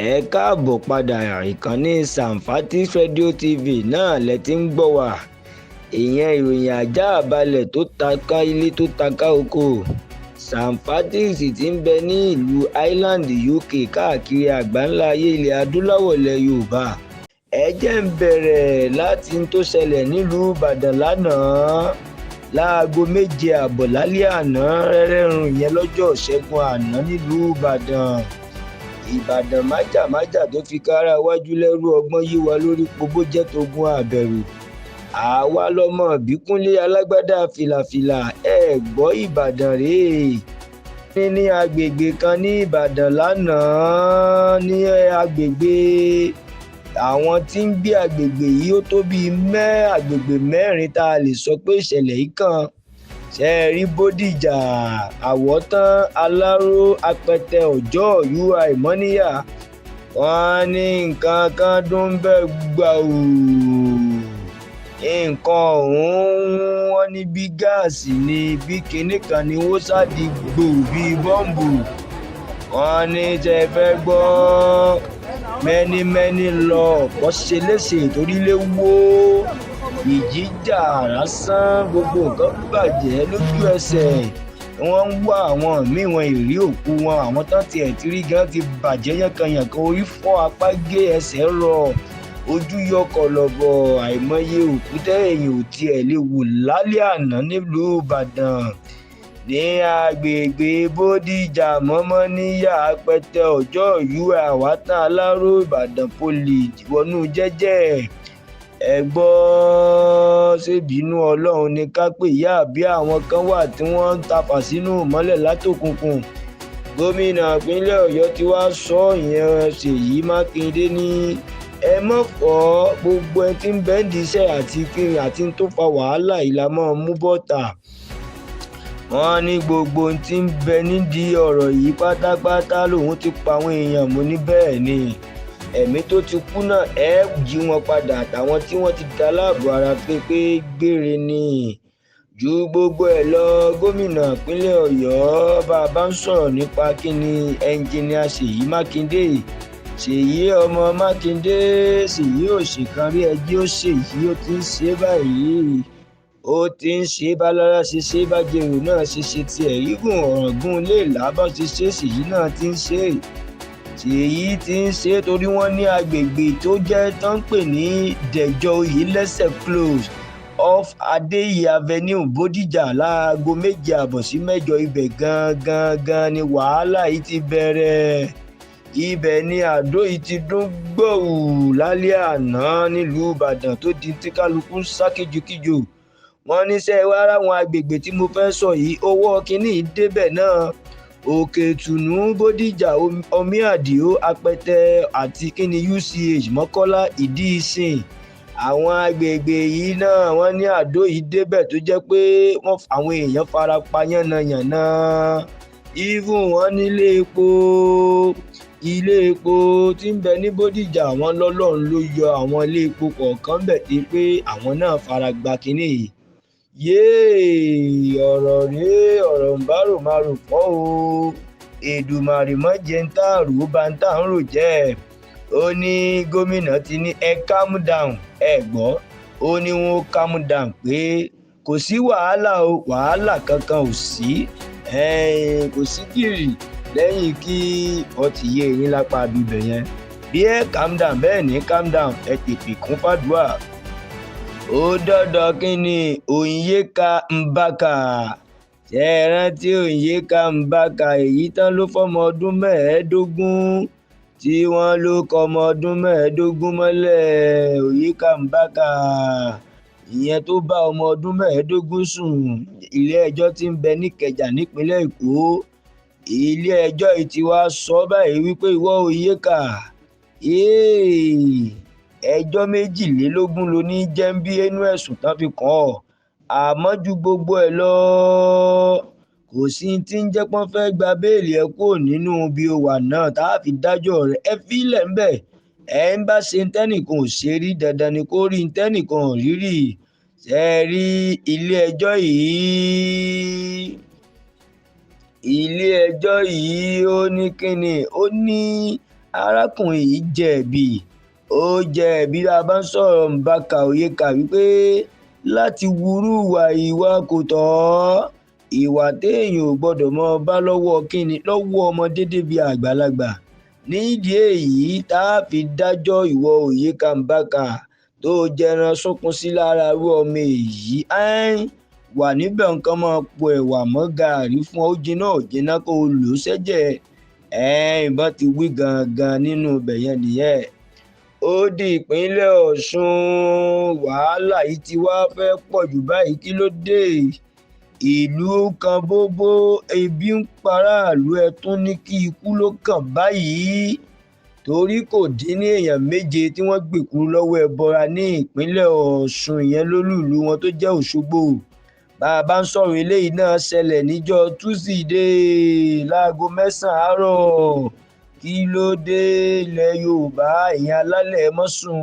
Ẹ káàbọ̀ padà, ìkànnì Samfatis Radio TV náà lẹ ti ń gbọ́ wá. Ìyẹn ìròyìn àjààbalẹ̀ tó ta ká ilé tó ta ká oko. Samfatis tí ń bẹ ní ìlú Ireland, UK, káàkiri àgbáńlá ayé, ilẹ̀ adúláwọ̀, ilẹ̀ Yorùbá. Ẹ jẹ́ ń bẹ̀rẹ̀ láti n tó ṣẹlẹ̀ nílùú Ìbàdàn lánàá láago 7:30 lálẹ́ àná rẹ́rẹ́rùn, yẹn lọ́jọ́ Ìṣẹ́gun àná nílùú Ìbàdàn. Ìbàdàn májàmájà tó fi kára wájú lẹ́rú ọgbọ́n yí wa lórí pobó jẹ́ togun àbẹ̀rù. Àwa lọmọ Ìbíkúnlé alágbádá fìlàfìlà. Ẹ gbọ́, Ìbàdàn rèé. Ní agbègbè kan ní Ìbàdàn lánàá, ní agbègbè àwọn tí ń gbé agbègbè yìí, ó tó bíi agbègbè mẹ́rin tá a lè sọ pé ìṣẹ̀lẹ̀ yìí kàn. Ṣe é rí Bódìjà, Àwọ̀tán, Aláró, Apẹtẹ, Ọjọ́, UI, Mọ́níyà. Wọ́n ní nǹkan kan dún bẹ́ẹ̀ gbàù. Nǹkan ọ̀hún, wọ́n ní bí gáàsì ni, bí kinní kan ni, wọ́n ṣáàdì gbòò bíi bọ́ǹbù. Wọ́n ní tẹ́ fẹ́ gbọ́, mẹ́nímẹ́ní lọ, ọ̀pọ̀ ṣe léṣe torí lé wó, ìjìjà lásán, gbogbo nǹkan bàjẹ́ lójú ẹsẹ̀. Wọ́n ń wá àwọn míì, wọn ìrí òkú wọn. Àwọn tán tiẹ̀ ti rí gan ti bàjẹ́ yánkanyànkan, orí fọ́, apá gé, ẹsẹ̀ rọ, ojú yọ kọ̀lọ̀bọ̀. Àìmọye òkú tẹ́yìn ò tiẹ̀ lè wò lálẹ́ àná nílùú Ìbàdàn ní agbègbè Bódìjà, Mọ́mọ́níyà, Apẹtẹ, Ọjọ́, UI, Àwátán, Aláró, Ìbàdàn Poly wọnú jẹ́jẹ́. Ẹ gbọ́, ṣèbínú Ọlọ́run ní ká pè yá, àbí àwọn kan wà tí wọ́n ń tafà sínú ìmọ́lẹ̀ látòkùnkùn? Gómìnà ìpínlẹ̀ Ọ̀yọ́ ti wá sọ ìyẹn, Ṣèyí Mákindé, ní ẹ mọ̀ fọ́ gbogbo ẹni tí ń bẹ́ǹdì iṣẹ́ àti kiri àti tó fa wàhálà ìlàmọ́ mú bọ́ta. Wọ́n ní gbogbo ohun tí ń bẹ nídìí ọ̀rọ̀ yìí pátápátá lòun ti pa àwọn èèyàn mú ní. Bẹ́ẹ̀ ni ẹ̀mí tó ti kú náà, ẹ̀ jí wọn padà, àtàwọn tí wọ́n ti dá láàbò ara pé gbére ni. Ju gbogbo ẹ̀ lọ, gómìnà ìpínlẹ̀ Ọ̀yọ́, bá a bá ń sọ̀rọ̀ nípa kíni, ẹnjìníà Ṣèyí Mákindé, Ṣèyí ọmọ Mákindé, Ṣèyí òṣìkan rí ẹjẹ́ ó ṣèyí, ó ti ń ṣe báyìí, ó ti ń ṣe bálára ṣe ṣe, bájẹrò náà ṣe ṣe tiẹ̀, igun ọ̀ràngún lè lábá ṣe ṣe, Ṣèyí náà ti ń ṣe, Ṣèyí ti ń ṣe, torí wọ́n ní agbègbè tó jẹ́ tó ń pè ní Dẹ̀jọ́ Oyèlẹ́sẹ̀ Close, off Adéyí Avenue, Bódìjà, láago 7:30 sí 8, ibẹ̀ gangan gan ni wàhálà yìí ti bẹ̀rẹ̀. Ibẹ̀ ni àdó yìí ti dún gbòò lálẹ́ àná nílùú Ìbàdàn, tó di tí kálukú ń sá kíjokíjo. Wọ́n ní sẹ́ wá ráwọn agbègbè tí mo fẹ́ sọ yìí, owó kínní débẹ̀ náà: Òkè Ìtùnú, Bódìjà, Omi Àdìo, Apẹtẹ àti kínní UCH, Mọ́kọ́lá, Ìdí Ìsìn. Àwọn agbègbè yìí náà, wọ́n ní àdó yìí débẹ̀, tó jẹ́ pé wọ́n àwọn èèyàn fara pa yánnayànna. Even wọ́n nílé epo, ilé epo tí ń bẹ ní Bódìjà, wọn lọ́lọ́run ló yọ àwọn ilé epo kọ̀ọ̀kan bẹ̀ tí pé àwọn náà fara gba kínní yìí. Yéè, ọ̀rọ̀ rèé, ọ̀rọ̀ ń bá rò máa rò fọ́ o. Èdùmàrè mọ́ jẹ́ ń tààrù ó bá ń tà ń rò jẹ́. Ó ní gómìnà ti ní ẹ calm down. Ẹ gbọ́, ó ní wọn calm down pé kò sí wàhálà o, wàhálà kankan ò sí, kò sí gìrì lẹ́yìn kí wọ́n ti yé eyín lápá bíbẹ̀ yẹn. Bí ẹ calm down, bẹ́ẹ̀ ní calm down, ẹ tètè kún fàdúrà. Ó dọ́dọ̀ kínní Onyeka Mbaka. Ṣe é rántí Onyeka Mbaka, èyí tán ló fọmọ ọdún 15, tí wọ́n ló kọ ọmọ ọdún 15 mọ́lẹ̀? Onyeka Mbaka, ìyẹn tó bá ọmọ ọdún 15 sùn, ilé-ẹjọ́ tí ń bẹ n'Ìkẹjà nípínlẹ̀ Èkó, ilé-ẹjọ́ yìí ti wá sọ báyìí wípé ìwọ Onyeka, ẹjọ́ 22 ló ní jẹ́ńbí inú ẹ̀sùn tán fi kàn ọ́. Àmọ́ ju gbogbo ẹ̀ lọ, kò sí tí ń jẹ́ pọ́n fẹ́ gba béèlì ẹ kúrò nínú ibi ó wà náà tá a fi dájọ́ rẹ̀. Ẹ fílẹ̀ ń bẹ̀. Ẹ ń bá ṣe tẹ́nìkan ò ṣe rí, dandan ni kó rí tẹ́nìkan ò rí rí. Ṣe é rí ilé-ẹjọ́ yìí, ilé-ẹjọ́ yìí, ó ní kínní, ó ní Arákùnrin yìí jẹ̀bi, ó jẹ̀bi. Bá a bá ń sọ̀rọ̀ Mbaka Onyeka wípé láti wúrú ìwà, ìwà kò tọ́, ìwà téèyàn ò gbọ́dọ̀ mọ bá lọ́wọ́ kíni, lọ́wọ́ ọmọdé débi àgbàlagbà. Nídìí èyí tá a fi dájọ́ ìwọ Onyeka Mbaka tó jẹran sunkún sí lára irú ọmọ èyí wà níbẹ̀, nǹkan máa po ẹ̀wà mọ́ gàárì fún ọ, ó jiná ò jiná, kó o lò ó sẹ́jẹ̀. Ìbọn ti wí gangan nínú ibẹ̀ yẹn nìyẹn. Ó di ìpínlẹ̀ Ọ̀ṣun. Wàhálà yìí ti wá fẹ́ pọ̀ jù báyìí. Kí ló dé? Ìlú kan bóbó, ebi ń paráàlú, ẹ tún ní kí ikú ló kàn báyìí, torí kò dín ní èèyàn 7 tí wọ́n gbèkúrú lọ́wọ́ ẹbọra ní ìpínlẹ̀ Ọ̀ṣun, ìyẹn lólùlú wọn tó jẹ́ Òṣogbo. Bá a bá ń sọ̀rọ̀, eléyìí náà ṣẹlẹ̀ níjọ́ Tusidee láago 9 àárọ̀. Kí ló dé? Ilẹ̀ Yorùbá, ìyẹn alálẹ̀ mọ́sùn,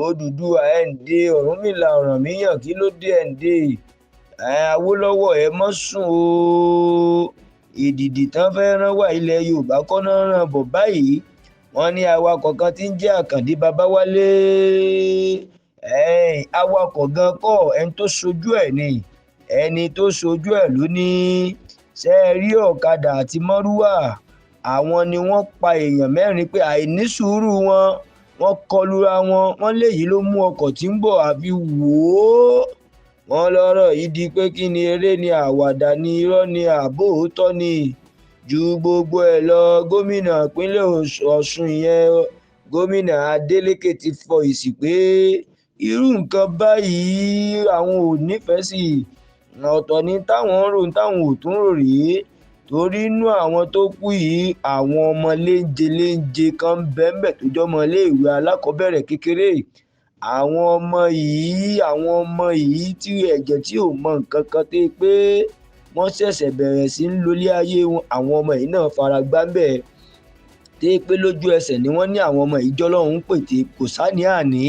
Odùduwà, ẹ̀ ń dé, Ọ̀rúnmìlà, Ọ̀rànmíyàn, kí ló dé? Ẹ̀ ń dé, Awólọ́wọ̀, ẹ mọ́ sùn o. Ìdìdì tán fẹ́ rán wá ilẹ̀ Yorùbá kọ́ náà ràn bọ̀ báyìí. Wọ́n ní awakọ̀ kan tí ń jẹ́ Àkàndé Babáwálé, awakọ̀ gan kọ́, ẹni tó ṣojú ẹ̀ ni. Ẹni tó ṣojú ẹ̀ ló ní ṣe é rí ọ̀kadà àti mọ́rúwà, àwọn ni wọ́n pa èèyàn 4, pé àìní sùúrù wọn, wọ́n kọlura wọn. Wọ́n léyìí ló mú ọkọ̀ tí ń bọ̀ àfi wò ó. Wọ́n lọ́rọ̀ yìí di pé kí ni, eré ni, àwàdà ni, irọ́ ni, ààbò òótọ́ ni? Ju gbogbo ẹ̀ lọ, gómìnà ìpínlẹ̀ Ọ̀ṣun, ìyẹn gómìnà Adeleke, ti fọ èsì pé irú nǹkan báyìí àwọn ò nífẹ̀ẹ́ sí. Ọ̀tọ̀ ní táwọn ń rò, táwọn ò tún rò rèé, torí inú àwọn tó kú yìí, àwọn ọmọ léńje léńje kan ń bẹ́ńbẹ̀ tó jọmọ iléèwé alákọ̀ọ́bẹ̀rẹ̀ kékeré. Àwọn ọmọ yìí tí ẹ̀jẹ̀ tí ò mọ nǹkan kan tẹ́ pé wọ́n ṣẹ̀ṣẹ̀ bẹ̀rẹ̀ sí ń lólé ayé wọn. Àwọn ọmọ yìí náà fara gbá ń bẹ̀ tẹ́ pé lójú ẹsẹ̀ ni wọ́n ní àwọn ọmọ yìí jọlọ́run ń pètè, kò sáni àní.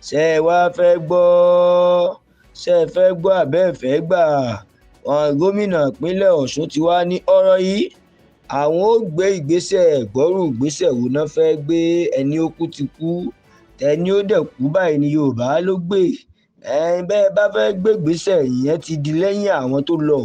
Ṣé ẹ wá fẹ́ gbọ́? Ṣé ẹ fẹ́ gbọ́ àbẹ́ ẹ fẹ́ gbà? Gómìnà ìpínlẹ̀ Ọ̀ṣun ti wá ní ọ̀rọ̀ yìí, àwọn ó gbé ìgbésẹ̀. Gbọ́rù ìgbésẹ̀ wo náà fẹ́ gbé? Ẹni ó kú ti kú, ẹni ó dẹ̀ kú báyìí ní Yorùbá ló gbé. Bẹ́ẹ̀ bá fẹ́ gbé ìgbésẹ̀, ìyẹn ti di lẹ́yìn àwọn tó lọ.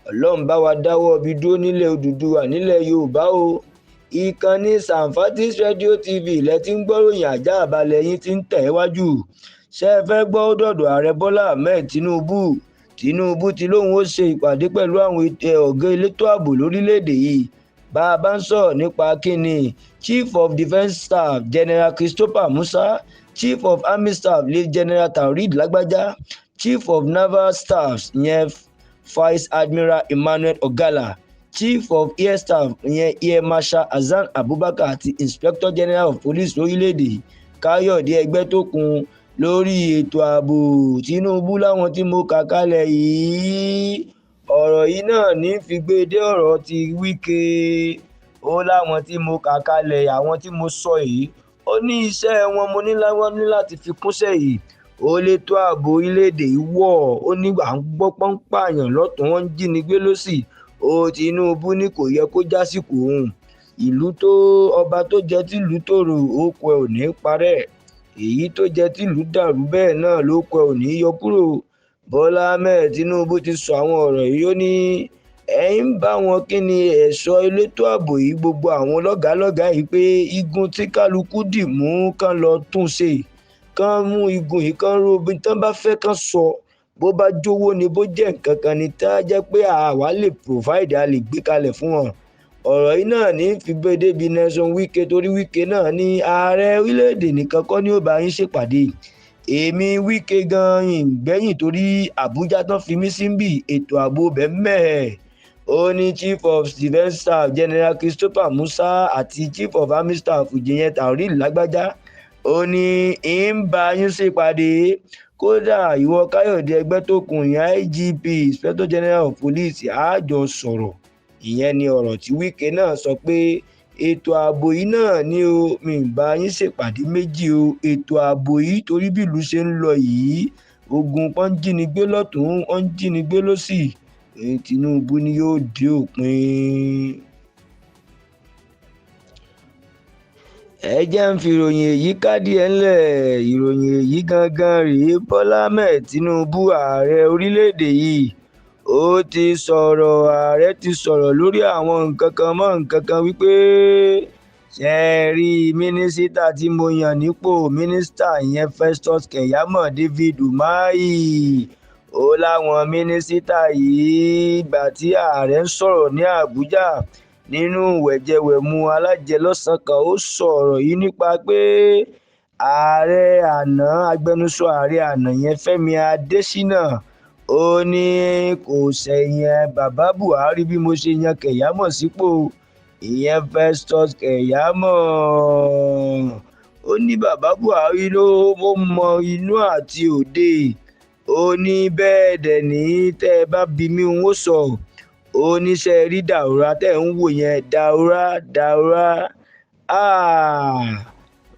Ọlọ́run bá wa dáwọ́ ibi dúró nílẹ̀ Odùduwà, nílẹ̀ Yorùbá o. Ìkànnì Sanfatis Radio TV lẹ ti ń gbọ́ròyìn ajá àbálẹ̀ yín tí ń tẹ̀ wájú. Ṣé ẹ fẹ́ gbọ́? Ó dọ̀dọ̀ ààrẹ Bọ́lá Ahmed Tinubu. Tinubu ti lóun ó ṣe ìpàdé pẹ̀lú àwọn ọ̀gá elétò ààbò lórílẹ̀‐èdè yìí. Bá a bá ń sọ̀rọ̀ nípa kíni, Chief of Defence Staff General Christopher Musa, Chief of Army Staff Late General Taoreed Lagbaja, Chief of Naval Staff, ìyẹn Vice Admiral Emmanuel Ogalla, Chief of Air Staff, ìyẹn Air Marshal Hasan Abubakar, àti Inspector General of Police lórílẹ̀‐èdè, Káyọ̀dé Ẹgbẹ́tókun, lórí ètò ààbò. Tinubu láwọn tí mo kà kalẹ̀ yìí, ọ̀rọ̀ yìí náà ní fi gbé dé ọ̀rọ̀ ti Wike. Ó láwọn tí mo kà kalẹ̀, àwọn tí mo sọ yìí, ó ní iṣẹ́ wọn mo ní láwọn ní láti fi kúnṣẹ́ yìí. Ó lè tó ààbò orílẹ̀-èdè yìí wọ̀. Ó ní à ń gbọ́ pọ́npààyàn lọ́tún, wọ́n ń jínigbé lọ́sì. Ó Tinubu ní kò yẹ kó jásìkò òun. Ìlú tó ọba tó jẹ́ tìlú tòrò, ó kọ ẹ̀ ò ní parẹ́. Èyí tó jẹ́ tìlú dàrú, bẹ́ẹ̀ náà ló kọ ẹ̀ ò ní yọ kúrò. Bọ́lá Ahmed Tinubu ti sọ àwọn ọ̀rọ̀ yìí. Ó ní ẹ̀yìn ń bá wọn kí ni ẹ̀ṣọ́ elétò ààbò yìí, gbogbo àwọn lọ́gàálọ́gàá yìí, pé igun tí kálukú dì mú kán lọ tún ṣe, kán mú igun yìí, kán ró bí tán bá fẹ́, kán sọ bó bá jówó ni, bó jẹ́ nǹkan kan ni tá a jẹ́ pé àwa lè provide, a lè gbé kalẹ̀ fún wọn. Ọ̀rọ̀ yìí náà ní fi gbé débi Nelson Wike, torí Wike náà ní ààrẹ orílẹ̀-èdè nìkan kọ́ ní ó bá yín ṣèpàdé. Èmi Wike gan ìgbẹ́yìn, torí Àbújá tán fi mí sí bí ètò ààbò bẹ́ẹ̀ mẹ́ẹ̀. Ó ní Chief of Defence Staff General Christopher Musa àti Chief of Army Staff ìyẹn Taoreed Lágbájá, ó ní ń bá yín ṣèpàdé. Kódà ìwọ Káyọ̀dé Ẹgbẹ́tókun, ìyẹn IGP, Inspector General of Police, àjọ sọ̀rọ̀. Ìyẹn ni ọ̀rọ̀ tí Wike náà sọ pé ètò ààbò yìí náà ni ó mi bá yín ṣèpàdé méjì o. Ètò ààbò yìí, torí bí ìlú ṣe ń lọ yìí, ogun pọ́n jínigbé lọ́tún, wọ́n ń jínigbé lọ́sì. Tinubu ni yóò dé òpin. Ẹ jẹ́ ń fi ìròyìn èyí kádìí ẹ̀ ńlẹ̀. Ìròyìn èyí gangan rèé. Bọ́lá Ahmed Tinubu, ààrẹ orílẹ̀-èdè yìí, ó ti sọ̀rọ̀. Ààrẹ ti sọ̀rọ̀ lórí àwọn nǹkan kan mọ́ nǹkan kan wípé ṣe é rí mínísítà tí mo yàn nípò mínísítà ìyẹn Festus Keyamo, David Umahi, ó láwọn mínísítà yìí. Ìgbà tí ààrẹ ń sọ̀rọ̀ ní Àbújá nínú wẹ̀jẹwẹ̀mu alájẹlọ́sàn kan, ó sọ̀rọ̀ yìí nípa pé ààrẹ àná, agbẹnusọ ààrẹ àná yẹn Fẹ́mi Adésínà, ó ní kò ṣẹ̀yìn bàbá Buhari bí mo ṣe yan Keyamo sípò, ìyẹn Festus Keyamo. Ó ní bàbá Buhari ló mọ inú àti òde. Ó ní bẹ́ẹ̀ dẹ̀ ní tẹ́ ẹ bá bi mí, n ó sọ. Ó ní ṣe rí Daura tẹ́ ń wò yẹn, Daura, Daura,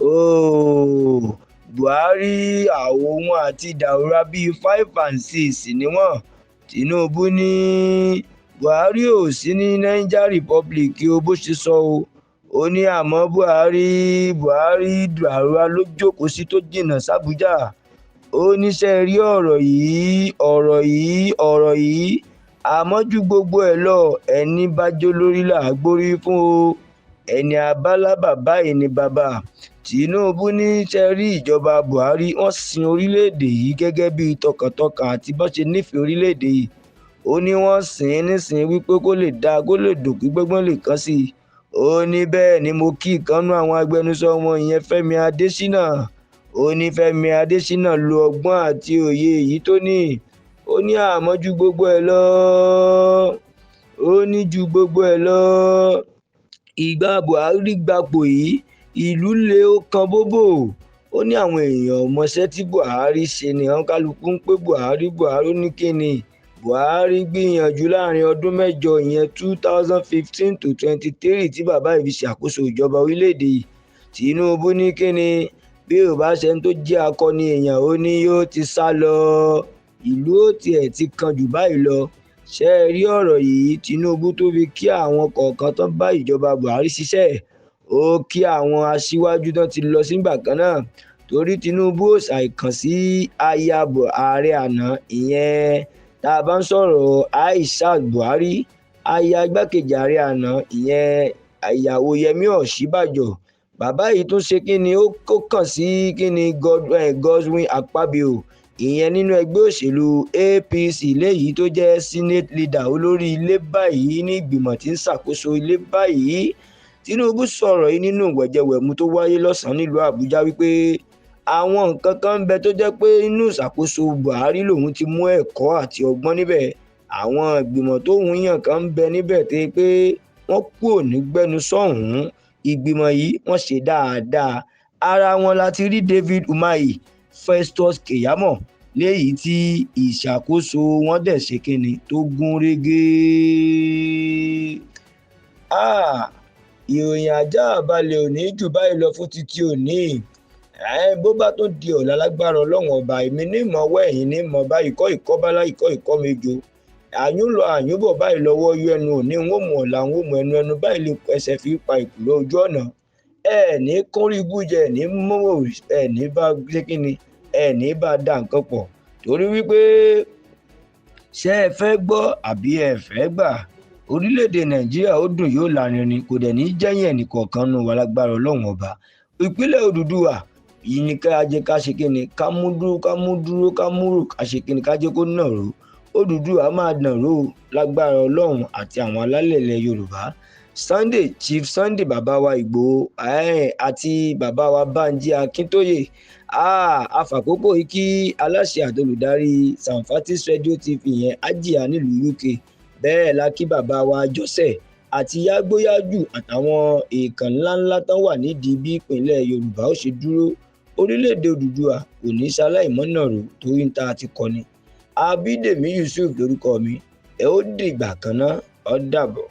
oh, Buhari àwọn àti Daura bíi 5 and 6 ni wọ́n. Tinubu ní Buhari ò sí ní Niger Republic o, bó ṣe sọ o. Ó ní àmọ́ Buhari, Daura ló jókòó sí tó jìnnà sàbújá. Ó ní ṣe rí ọ̀rọ̀ yìí, ọ̀rọ̀ yìí, ọ̀rọ̀ yìí, àmọ́ ju gbogbo ẹ̀ lọ, ẹni bá jó lórí là á gbórí fún o, ẹni abálábà báyìí ni bàbá. Tinubu ní ṣe rí ìjọba Buhari, wọ́n sin orílẹ̀-èdè yìí gẹ́gẹ́ bíi tọkàntọkàn àti bọ́n ṣe nífẹ̀ẹ́ orílẹ̀-èdè yìí. Ó ní wọ́n sìn ín nísìn wípé kó lè dáa, kó lè dùn, kí gbọ́ngbọ́n lè kàn sí i. Ó ní bẹ́ẹ̀ ni mo kí ìkànnú àwọn agbẹnusọ wọn, ìyẹn Fẹ́mi Adésínà. Ó ní Fẹ́mi Adésínà lo ọgbọ́n àti òye èyí tó ní. Ó ní àmọ́ ju gbogbo ẹ̀ lọ, ó ní ju gbogbo ẹ̀ lọ, ìgbà Buhari gbapò yìí, ìlú le, ó kan bóbò. Ó ní àwọn èèyàn mọṣẹ́ tí Buhari ṣe ni àwọn kálukú ń pé Buhari, Buhari. Ó ní kíni Buhari gbìyànjú láàrin ọdún 8, ìyẹn 2015 to 23, tí bàbá yìí fi ṣàkóso ìjọba orílẹ̀-èdè yìí. Tinubu ní kíni bí ò bá ṣe ń tó jẹ́ akọni èèyàn, ó ní yóò ti sá lọ, ìlú ó tiẹ̀ ti kan jù báyìí lọ. Ṣe é rí ọ̀rọ̀ yìí, Tinubu tó fi kí àwọn kọ̀ọ̀kan tó bá ìjọba Buhari ṣiṣẹ́, ó kí àwọn aṣíwájú tó ti lọ sígbà kan náà, torí Tinubu ò ṣàìkàn sí aya ààrẹ àná, ìyẹn tá a bá ń sọ̀rọ̀ Aishat Buhari, aya igbákejì ààrẹ àná, ìyẹn ìyàwó Yẹmí Ọ̀ṣínbàjò. Bàbá yìí tún ṣe kíni, ó kàn sí kíni Godswill Akpabio, ìyẹn nínú ẹgbẹ́ òṣèlú APC, léyìí tó jẹ́ senate leader, olórí ilé báyìí ní ìgbìmọ̀ tí ń ṣàkóso ilé báyìí. Tinubu sọ̀rọ̀ yìí nínú wẹ̀jẹwẹ̀mu tó wáyé lọ́sàn-án nílùú Àbújá wípé àwọn nǹkan kan ń bẹ tó jẹ́ pé inú ìṣàkóso Buhari lòun ti mú ẹ̀kọ́ àti ọgbọ́n níbẹ̀. Àwọn ìgbìmọ̀ tóun yàn kan ń bẹ níbẹ̀ tó pé wọ́n kúrò nígbẹ́nu sọ́hùn-ún. Ìgbìmọ̀ yìí, wọ́n ṣe dáadáa. Ara wọn la ti rí David Umahi, Festus Keyamo, léyìí tí ìṣàkóso wọn dẹ̀ ṣe kínni tó gún régé. Ìròyìn ajá balẹ̀ òní jù báyìí lọ fún títí òní. Bó bá tún di ọ̀la, lágbára Ọlọ́run Ọba, èmi ní ìmọ̀ ọwọ́ ẹ̀yìn ní ìmọ̀ báyìí kọ́ ìkọ́bálá ìkọ́ ìkọ́ méjo, àyún lọ àyún bọ̀ báyìí lọ́wọ́ yọ ẹnu òní ń ó mú ọ̀la ń ó mú ẹnu ẹnu báyìí lè ẹsẹ̀ fi pa ìkùlọ̀ ojú ọ̀nà. Ẹ ní kúnrí ibú jẹ, ẹ ní mú, ẹ ní bá ṣé kí ni, ẹ ní bá dà nǹkan pọ̀, torí wípé ṣé ẹ fẹ́ gbọ́ àbí ẹ fẹ́ gbà, orílẹ̀-èdè Nàìjíríà ó dùn, yóò lárinrin, kò dẹ̀ ní jẹ́yìn ẹnìkọ̀ọ̀kan nù wà lágbára Ọlọ́run Ọba. Ìpínlẹ̀ Odùduwà yìí ni ká jẹ́ ká ṣe kí ni, ká mú dúró, ká mú dúró, ká mú rò, ká ṣe kí ni, ká jẹ́ kó nàró. Odùduwà máa nàró lágbára Ọlọ́run àti àwọn alálẹ̀ ilẹ̀ Yorùbá. Sunday, Chief Sunday, bàbá wa Ìgbòho àti bàbá wa Bánjí Akíntóyè, àfàkókò yìí kí aláṣẹ àti olùdarí Sanfatis Radio TV yẹn Ajia nílùú UK. Bẹ́ẹ̀ la kí bàbá wa Jọ́sẹ̀ àti Yágbóyájù àtàwọn èèkàn ńláńlá tán wà nídìí bí ìpínlẹ̀ Yorùbá ó ṣe dúró. Orílẹ̀-èdè Odùduwà kò ní ṣaláìmọ́ nàró, torí ń ta àti kọ́ni. Abídèmí Yusuf lórúkọ mi. Ẹ ó dìgbà kan náà, ó dàbọ̀.